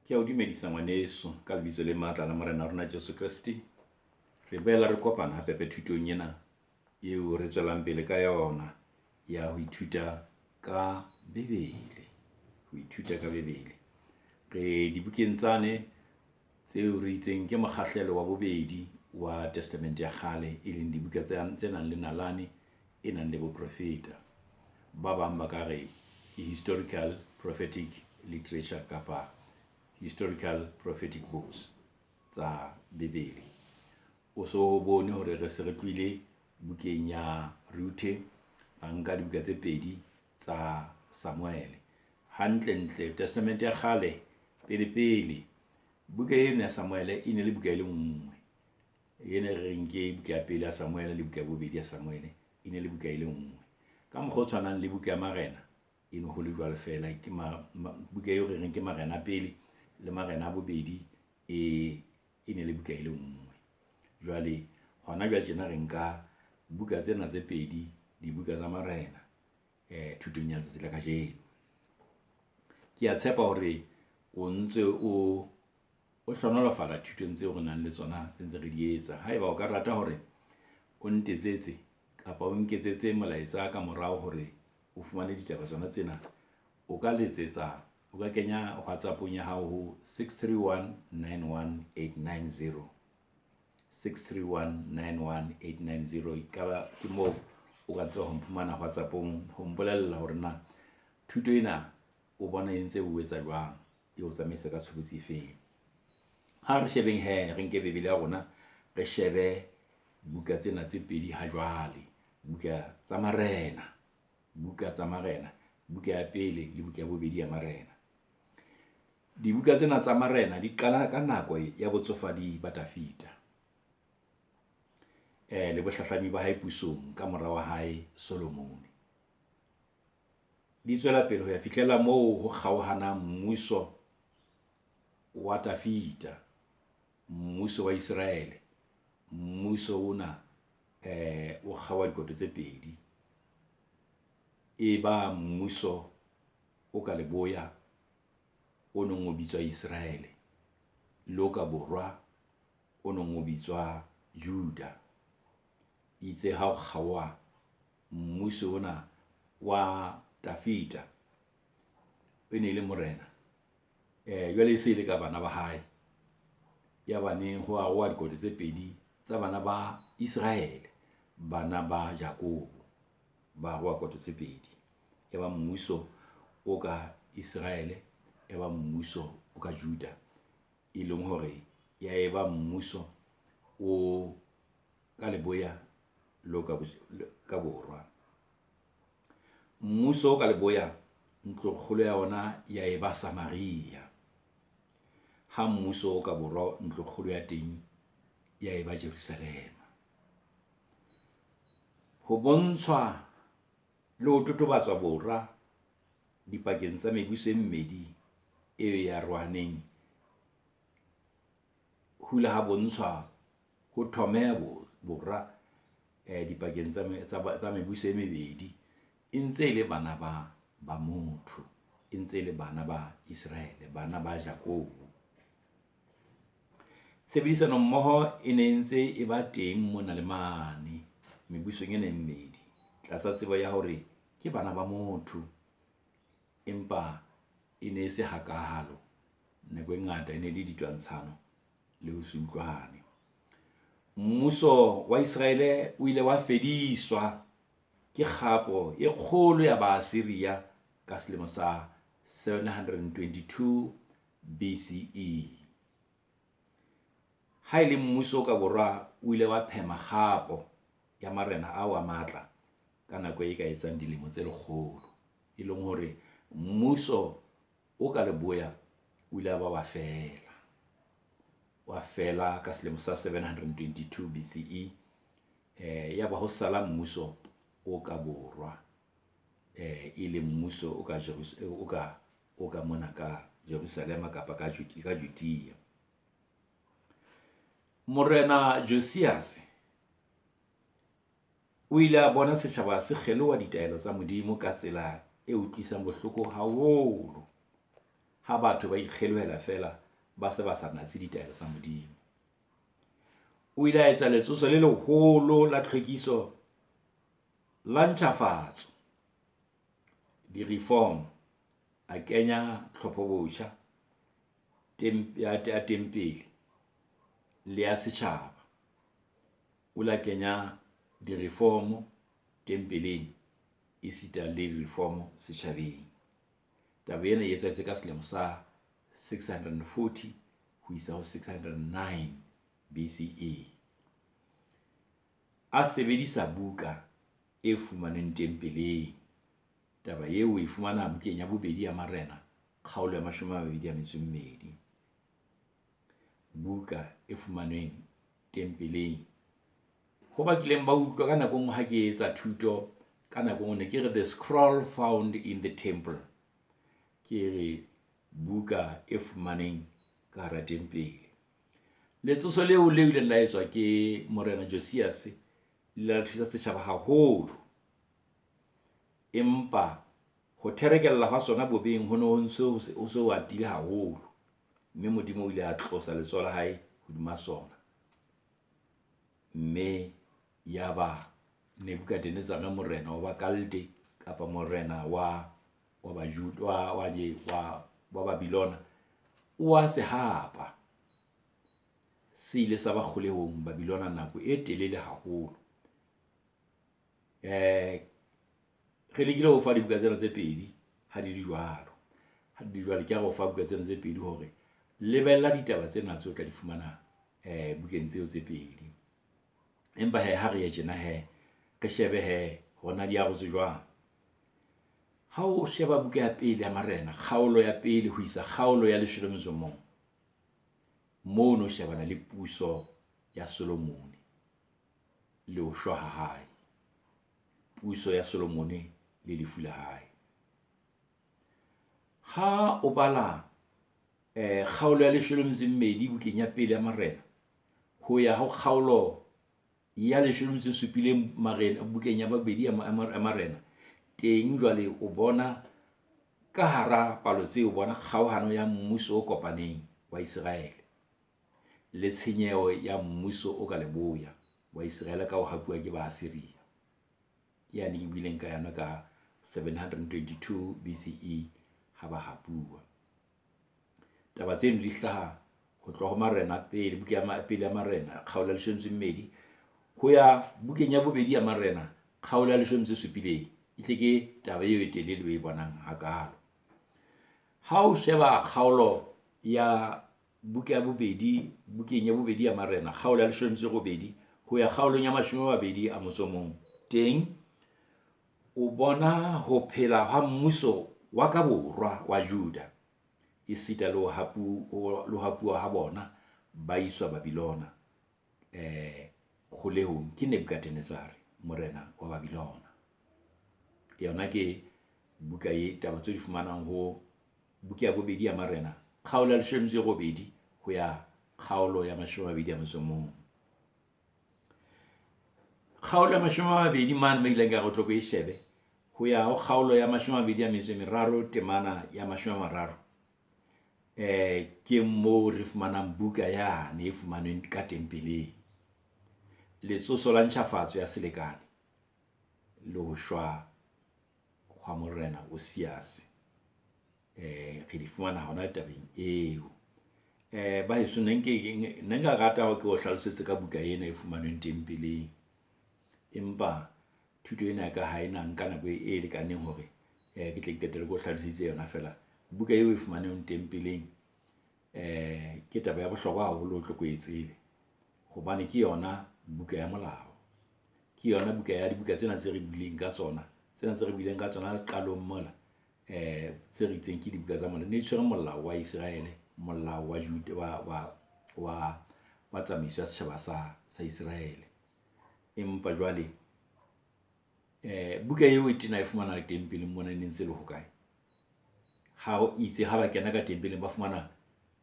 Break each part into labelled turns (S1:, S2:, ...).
S1: Ke a o dumedisa ngwaneso ka lebitso le matla la Morena wa rona Jesu Kreste. Re boela re kopana hape hape thutong ena eo re tswelang pele ka yona ya ho ithuta ka Bebele, ho ithuta ka Bebele. Re dibukeng tsane tseo re itseng ke mokgahlelo wa bobedi wa Testament ya Kgale, e leng dibuka tse nang le nalane e nang le boprofeta. Ba bang ba ka re ke historical prophetic literature kapa historical prophetic books tsa Bebele. O so bone hore re se re tlohile bukeng ya Ruthe, ra nka dibuka tse pedi tsa Samuele. Hantle-ntle Testament ya Kgale pele pele, buka ena ya Samuele e ne le buka e le nngwe. Ena e re reng ke buka ya pele ya Samuele le buka ya bobedi ya Samuele, e ne le buka e le nngwe. Ka mokgwa o tshwanang le buka ya Marena e ne ho le jwalo feela. Ke buka eo re reng ke Marena a pele le Marena a bobedi e, e ne le buka e le nngwe. Jwale hona jwale tjena re nka buka tsena tse pedi, dibuka tsa Marena thutong ya letsatsi la kajeno. Ke a tshepa hore o ntse o o hlohonolofala thutong tseo re nang le tsona tse ntse re di etsa. Haeba o ka rata hore o ntetsetse kapa o nketsetse molaetsa ka morao hore o fumane ditaba tsona tsena. O ka letsetsa, o ka kenya WhatsApp-ong ya hao ho 63191890, 63191890. Ekaba ke moo o ka tseba ho mphumana WhatsApp-ong ho mbolella hore na thuto ena o bona e ntse o etsa jwang, e o tsamaisa ka tshobotsi e feng. Ha re shebeng hee, re nke Bebele ya rona, re shebe buka tsena tse pedi ha jwale. Buka tsa Marena, buka tsa Marena, buka ya pele le buka ya bobedi ya Marena. Dibuka tsena tsa Marena di qala ka nako ya botsofadi ba Dafita le bohlahlami ba hae pusong ka mora wa hae Solomon. Di tswela pele ho ya fihlela moo ho kgaohanang mmuso wa Dafita, mmuso wa Israele. Mmuso ona o kgaoha dikoto tse pedi. E ba mmuso o ka leboya o nong o bitswa Israele, le o ka borwa o nong o bitswa Juda. Itse ha o kgaoha mmuso ona wa Dafita, e ne le morena jwale e se le ka bana ba hae. Ya ba neng ho aroha dikoto tse pedi tsa bana ba Israele, bana ba Jakobo. Ba aroha koto tse pedi. Ya ba mmuso o ka Israele, ya ba mmuso o ka Juda. E leng hore ya eba mmuso o ka leboya le o ka borwa. Mmuso o ka leboya ntlokgolo ya ona ya eba Samaria. Ha mmuso o ka borwa ntlokgolo ya teng ya eba Jerusalema. Ho bontshwa le ho totobatsa bora dipakeng tsa mebuso e mmedi eo e arohaneng. Ho ile ha bontshwa ho thomeha bora dipakeng tsa mebuso e mebedi. E ntse e le bana ba ba motho, e ntse e le bana ba Israele, bana ba Jakobo. Tshebedisano mmoho e ne ntse e ba teng mona le mane mebusong ena e mmedi tlasa tsebo ya hore ke bana ba motho. Empa e ne se hakalo. Nako e ngata e ne le ditwantshano le ho se utlwane. Mmuso wa Israele o ile wa fediswa ke kgapo e kgolo ya Baasiria ka selemo sa 722 BCE. Ha e le mmuso o ka borwa o ile wa phema kgapo ya marena ao a matla ka nako e ka etsang dilemo tse lekgolo. E leng hore mmuso o ka leboya o ile wa ba wa fela, wa fela ka selemo sa 722 BCE. Ya ba ho sala mmuso o ka borwa, e leng mmuso o ka o ka mona ka Jerusalema kapa ka Judea. Morena Josiase o ile a bona setjhaba se kgeloha ditaelo tsa Modimo ka tsela e utlwisang bohloko haholo. Ha batho ba ikgelohela feela, ba se ba sa natse ditaelo tsa Modimo. O ile a etsa letsoso le leholo la tlhwekiso la ntjhafatso, di-reform. A kenya tlhopho botjha ya tempele le ya setjhaba. O la kenya di-reform tempeleng esita le reform setjhabeng. Taba ena e etsahetse ka selemo sa 640 ho isa ho 609 BCE. A sebedisa buka e fumanweng tempeleng. Taba eo o e fumana bukeng ya bobedi ya Marena, kgaolo ya 22. Buka e fumanweng tempeleng. Ho ba kileng ba utlwa ka nako e nngwe ha ke etsa thuto, ka nako e nngwe ne ke re, The Scroll Found in the Temple. Ke re buka e fumaneng ka hara tempele. Letsoso leo le ileng la etswa ke Morena Josiase le la thusa setjhaba haholo. Empa ho therekela ha sona bobeng ho no ntso ho so atile haholo. Mme Modimo o ile a tlosa letsoho la hae hodima sona. Mme yaba Nebuchadnezzare morena wa Bakalde kapa morena wa wa Babylona o wa se hapa. Se ile sa ba kgolehong Babylona nako e telele haholo. Re lekile ho fa dibuka tsena tse pedi ha di le jwalo. Ha di le jwalo, ke ha re o fa buka tsena tse pedi hore lebella ditaba tsena tseo tla di fumana bukeng tseo tse pedi. Empa hee ha re ye tjena hee, re shebe hee hore na di arotswe jwang. Ha o sheba buka ya pele ya Marena, kgaolo ya pele ho isa kgaolo ya 11. Mono o shebana le puso ya Solomon le ho shwa ha hae. Puso ya Solomon le lefu la hae. Ha o bala kgaolo ya 12 bukeng ya pele ya Marena, ho ya ho kgaolo ya 17 Marena, bukeng ya bobedi ya Marena. Teng jwale o bona ka hara palo tseo, o bona kgaohano ya mmuso o kopaneng wa Israele. Le tshenyeho ya mmuso o ka leboya wa Israele ka ho hapuwa ke Baasiria. Ke yane ke buileng ka yona ka 722 BCE ha ba hapuwa. Taba tseno di hlaha ho tloha ho Marena a pele, buka ya pele ya Marena kgaolo ya 12 ho ya bukeng ya bobedi ya Marena kgaolo ya 17. E hle ke taba eo e telele o e bonang hakalo. Ha o sheba kgaolo ya buka ya bobedi, bukeng ya bobedi ya Marena kgaolo ya 18 ho ya kgaolong ya 21. Teng o bona ho phela ha mmuso wa ka borwa wa Juda, esita le ho hapuwa ha bona, ba iswa Babylona kgolehong ke Nebuchadnezzare, morena wa Babylona. Yona ke buka e taba tseo di fumanang ho buka ya bobedi ya Marena, kgaolo ya 18 ho ya kgaolo ya 21. Kgaolo ya 20 mane mo ileng ka re o tlo ko e shebe, ho ya ho kgaolo ya 23 temana ya 30. Ke moo re fumanang buka yane e fumanweng ka tempeleng. Letsoso la ntjhafatso ya selekane le ho shwa hwa Morena Osiase. Re di fumana hona tabeng eo. Ba heso ne ne nka rata hore ke o hlalosetse ka buka ena e fumanweng tempeleng. Empa thuto ena ya ka ha ena nka nako e lekaneng hore ke tle ke qetelle ke o hlaloseditse yona feela. Buka eo e fumanweng tempeleng ke taba ya bohlokwa haholo o tlo ko e tsebe. Hobane ke yona buka ya molao. Ke yona buka ya dibuka tsena tse re buileng ka tsona. Tsena tse re buileng ka tsona qalong mola, tse re itseng ke dibuka tsa molao. Ne di tshwere molao wa Israele, molao wa Jude wa tsamaiso ya setjhaba sa Israele. Empa jwale buka eo e tena e fumana tempeleng mona e ne ntse le hokae? Ha o itse ha ba kena ka tempeleng, ba fumana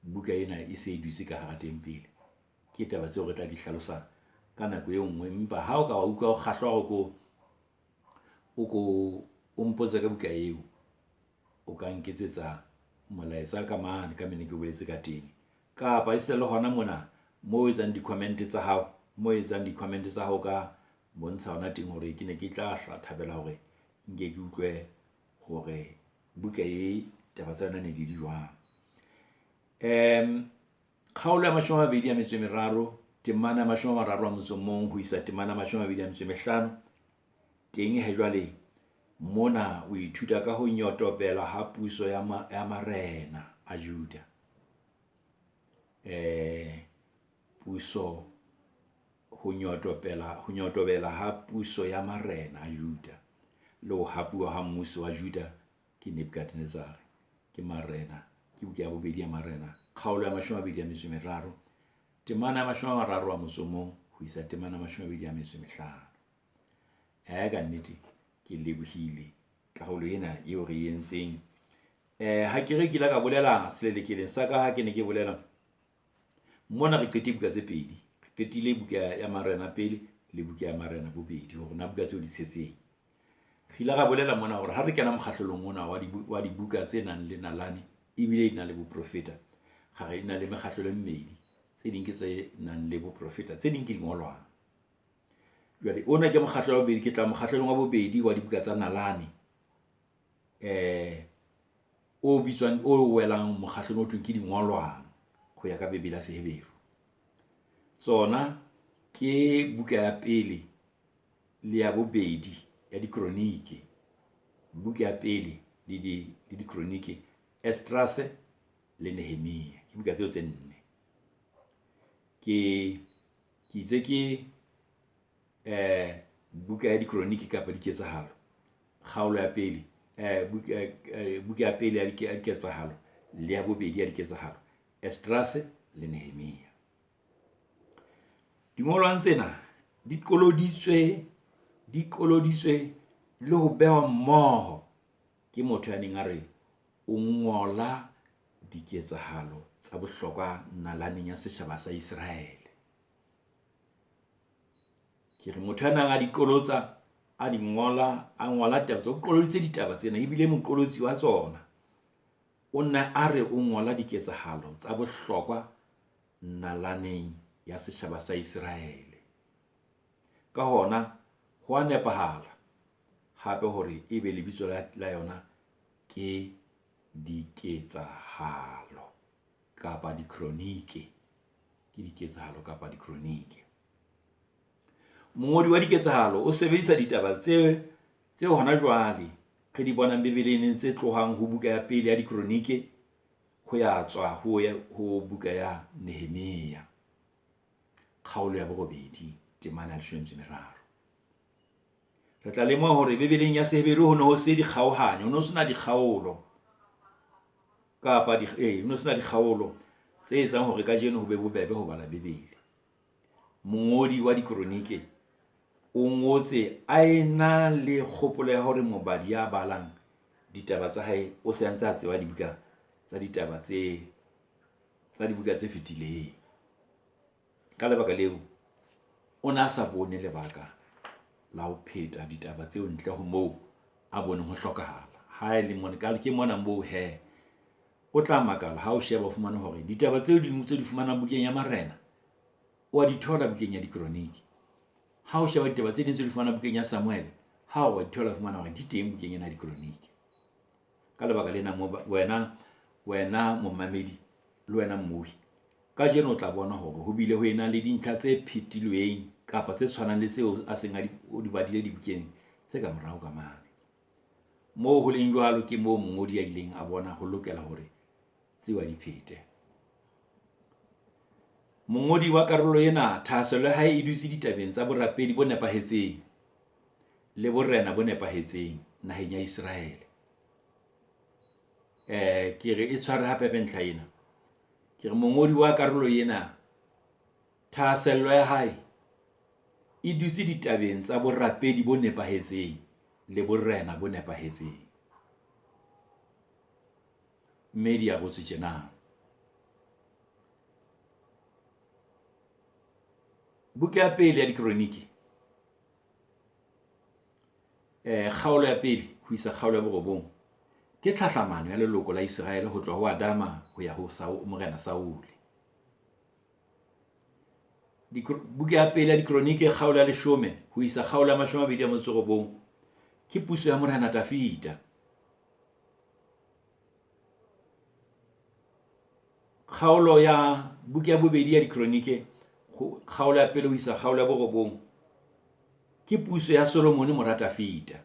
S1: buka ena e se e dutse ka hara tempele. Ke taba tseo re tla di hlalosa ka nako e nngwe. Empa ha o ka wa utlwa o kgahlwa hore o ko o mpotse ka buka eo, o ka nketsetsa molaetsa ka mane ka mene ke boletse ka teng. Kapa e sita le hona mona moo o etsang di-comment tsa hao, moo etsang di-comment tsa hao ka bontsha hona teng hore ke ne ke tla thabela hore nke ke utlwe hore buka e taba tsa yona ne di le jwang. Kgaolo ya 23, temana ya 31 ho isa temana ya 25. Teng hee jwale mona o ithuta ka ho nyotobela ha puso ya marena a Juda. Puso ho ho nyotobela ha puso ya marena a Juda le ho hapuwa ha mmuso wa Juda ke Nebukadnezare. Ke Marena, ke buka ya bobedi ya Marena, kgaolo ya 23, temana ya 31 ho isa temana ya 25. Ka nnete ke lebohile karolo ena eo re entseng. Ha ke re ke ile ka bolela selelekeleng sa ka ha ke ne ke bolela, mona re qete buka tse pedi. Re qetile buka ya Marena pele le buka ya Marena bobedi, hore na buka tseo di tshetseng. Re ile ra bolela mona hore ha re kena mokgahlelong ona wa dibuka tse nang le nalane ebile di na le boprofeta, ra re di na le mekgahlelo e mmedi. Tse ding ke tse nang le boprofeta, tse ding ke dingolwang. Jwale ona ke mokgahlo wa bobedi, ke tla mokgahlelong wa bobedi wa dibuka tsa nalane o bitswang, o welang mokgahlelong o thweng ke dingolwang ho ya ka Bebele ya Seheberu. Tsona ke buka ya pele le ya bobedi ya Dikronike. Buka ya pele le le Dikronike, Esdrase le Nehemia. Ke buka tseo tse nne. Ke itse ke buka ya Dikronike kapa Diketsahalo, kgaolo ya pele buka ya pele ya Diketsahalo le ya bobedi ya Diketsahalo, Esdrase le Nehemia. Dingolwang tsena di qoloditswe, di qoloditswe le ho behwa mmoho ke motho ya neng a re o ngola diketsahalo tsa bohlokwa nalaneng ya setjhaba sa Israele. Ke re motho a nang a di qolotsa, a di ngola, a ngola taba tsa, o qoloditse ditaba tsena ebile moqolotsi wa tsona. O nna a re o ngola diketsahalo tsa bohlokwa nalaneng ya setjhaba sa Israele. Ka hona ho a nepahala hape hore ebe lebitso la yona ke Diketsahalo kapa Dikronike. Ke Diketsahalo kapa Dikronike. Mongodi wa Diketsahalo o sebedisa ditaba tse hona jwale re di bonang Bebeleng tse tlohang ho buka ya pele ya Dikronike ho ya tswa ho buka ya Nehemia, kgaolo ya borobedi, temana ya 13. Re tla lemoha hore Bebeleng ya Seheberu ho ne ho se dikgaohanyo, ho ne ho sena dikgaolo kapa ho ne ho sena dikgaolo tse etsang hore kajeno ho be bobebe ho bala Bebele. Mongodi wa Dikronike o ngotse a ena le kgopolo ya hore mobadi ya balang ditaba tsa hae o se a ntse a tseba dibuka tsa ditaba tse tsa dibuka tse fetileng. Ka lebaka leo, o na sa bone lebaka la ho pheta ditaba tseo ntle ho moo a boneng ho hlokahala. Ha e le mona, ke mona moo hee o tla makala ha o sheba o fumane hore ditaba tseo ding tse di fumanang bukeng ya Marena, wa di thola bukeng ya Dikronike. Ha o sheba ditaba tse ding tse di fumanang bukeng ya Samuele, ha wa di thola, fumana hore di teng bukeng ena ya Dikronike. Ka lebaka lena wena, wena momamedi le wena mmohi, kajeno o tla bona hore ho bile ho ena le dintlha tse phetilweng kapa tse tshwanang le tseo a seng a di, o di badile dibukeng tse ka morao ka mane. Moo ho leng jwalo, ke moo mongodi a ileng a bona ho lokela hore tseo a di phete. Mongodi wa karolo ena, thahasello ya hae e dutse ditabeng tsa borapedi bo nepahetseng le borena bo nepahetseng naheng ya Israele. Ke re e tshware hape hape ntlha ena. Ke re mongodi wa karolo ena, thahasello ya hae e dutse ditabeng tsa borapedi bo nepahetseng le borena bo nepahetseng. Mme di arotswe tjena. Buka ya pele ya Dikronike, kgaolo ya pele ho isa kgaolo ya borobong. Ke tlhahlamano ya leloko la Iseraele ho tloha ho Adama ho ya ho Morena Saule. Buka ya pele ya Dikronike kgaolo ya 10 ho isa kgaolo ya 29 ke puso ya Morena Dafida. Kgaolo ya buka ya bobedi ya Dikronike kgaolo ya 1 ho isa kgaolo ya 9 ke puso ya Solomone mora Dafida.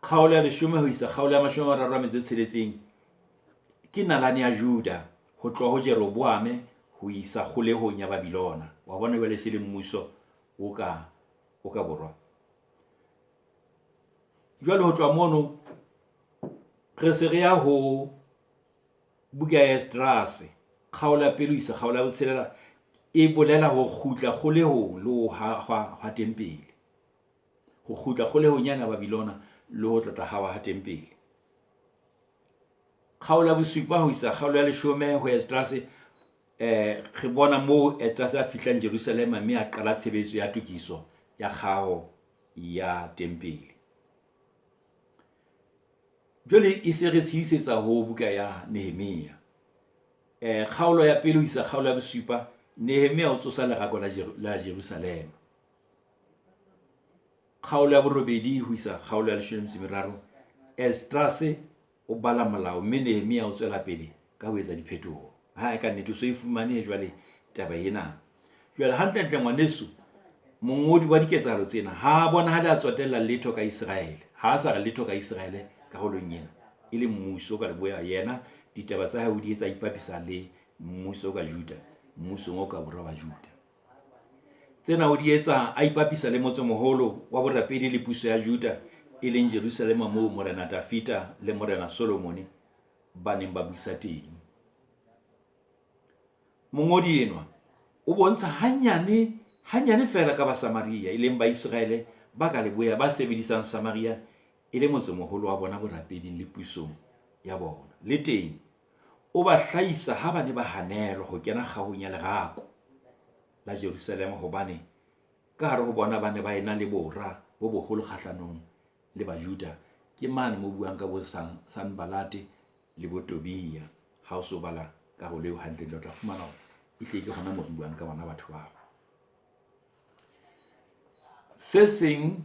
S1: Kgaolo ya 10 ho isa kgaolo ya 36 ke nalane ya Juda ho tloha ho Jeroboame ho isa kgolehong ya Babilona. Wa bona jwale se le mmuso o ka borwa. Jwale ho tloha mono re se re ya ho buka ya Esdrase kgaolo ya 1 ho isa kgaolo ya 6 e bolela ho kgutla kgolehong le ho hahwa ha tempele. Ho kgutla kgolehong yana Babilona le ho tlatla hawa ha tempele. Kgaolo ya 7 ho isa kgaolo ya 10 ho Esdrase, re bona moo Esdrase a fihlang Jerusalema mme a qala tshebetso ya tokiso ya kgaho ya tempele. Jwale e se re tshiisetsa ho buka ya Nehemia. Kgaolo ya 1 ho isa kgaolo ya 7, Nehemia o tsosa lerako la Jerusalema. Kgaolo ya 8 ho isa kgaolo ya 13, Esdrase o bala molao mme Nehemia o tswela pele ka ho etsa diphetoho. Ha ka nnete o so e fumane jwale taba ena. Jwale hantlentle ngwaneso, mongodi wa diketsahalo tsena ha bonahale a tsotella letho ka Iseraele. Ha a sa re letho ka Iseraele karolong ena, e le mmuso ka leboya. Yena ditaba tsa hae o di etsa ipapisa le mmuso ka Juda, mmusong o ka borwa wa Juda. Tsena o di etsa a ipapisa le motsemoholo wa borapedi le puso ya Juda, e leng Jerusalema, moo Morena Dafida le Morena Solomone ba neng ba busa teng. Mongodi enwa o bontsha hanyane hanyane feela ka Basamaria, e leng Baiseraele ba ka leboya ba sebedisang Samaria e le motsemoholo wa bona borapeding le pusong ya bona. Le teng o ba hlahisa ha ba ne ba hanelwa ho kena kgahong ya lerako la Jerusalema, hobane ka hare ho bona ba ne ba ena le bora bo boholo kgahlanong le Bajuda. Ke mane mo buang ka bo Sanbalate le bo Tobia. Ha o so bala karolo eo hantle, o tla fumana hore ehlile ke hona moo re buang ka bona batho bao. Se seng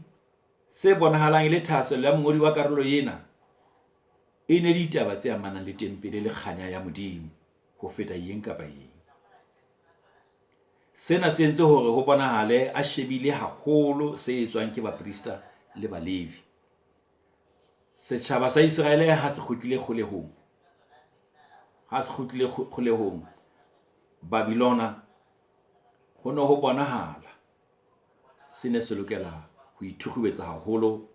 S1: se bonahalang e le thahasello ya mongodi wa karolo ena e ne ditaba tse amanang le tempele le kganya ya Modimo ho feta eng kapa eng. Sena se entse hore ho bonahale a shebile haholo se etswang ke baprista le Balevi. Setjhaba sa Iseraele ha se kgutlile kgolehong, ha se kgutlile kgolehong Babilona, ho ne ho bonahala se ne se lokela ho ithukgubetsa haholo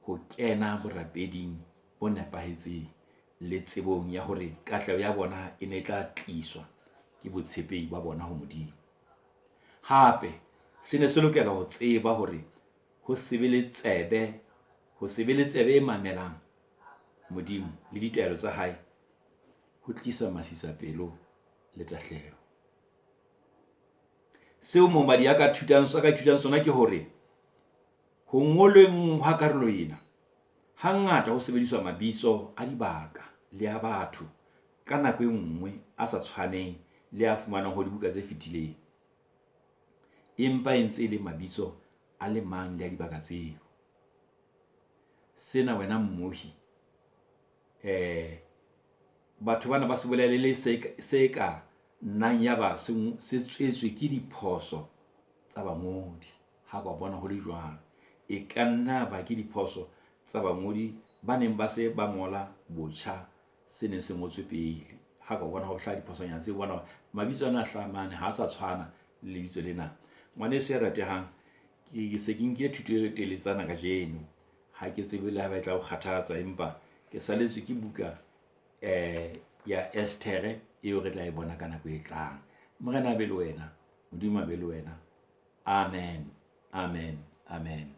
S1: ho kena borapeding bo nepahetseng le tsebong ya hore katleho ya bona e ne e tla tliswa ke botshepehi ba bona ho Modimo. Hape se ne se lokela ho tseba hore ho se be le tsebe, ho se be le tsebe e mamelang Modimo le ditaelo tsa hae ho tlisa masisapelo le tahleho. Seo mobadi a ka ithutang sona ke hore ho ngolweng hwa karolo ena hangata ho sebediswa mabitso a dibaka le a batho ka nako e nngwe a sa tshwaneng le a fumanwang ho dibuka tse fetileng, empa e ntse e le mabitso a le mang le a dibaka tseo. Sena wena mmohi, batho bana ba se bolele le se ka nnang ya ba se tswetswe ke diphoso tsa bangodi. Ha ba bona ho le jwalo, e ka nna ba ke diphoso tsa bangodi ba neng ba se ba ngola botjha se neng se ngotswe pele. Ha ka bona ho hlaha diphosonyana tse, bona hore mabitso ana a hlaha mane ha a sa tshwana le lebitso lena. Ngwaneso ya ratehang, ke se ke nkile thuto e teletsana kajeno. Ha ke tsebe le ha ba e tla o kgathatsa, empa ke saletswe ke buka ya Esthere eo re tla e bona ka nako e tlang. Morena a be le wena, Modimo a be le wena. Amen, amen, amen.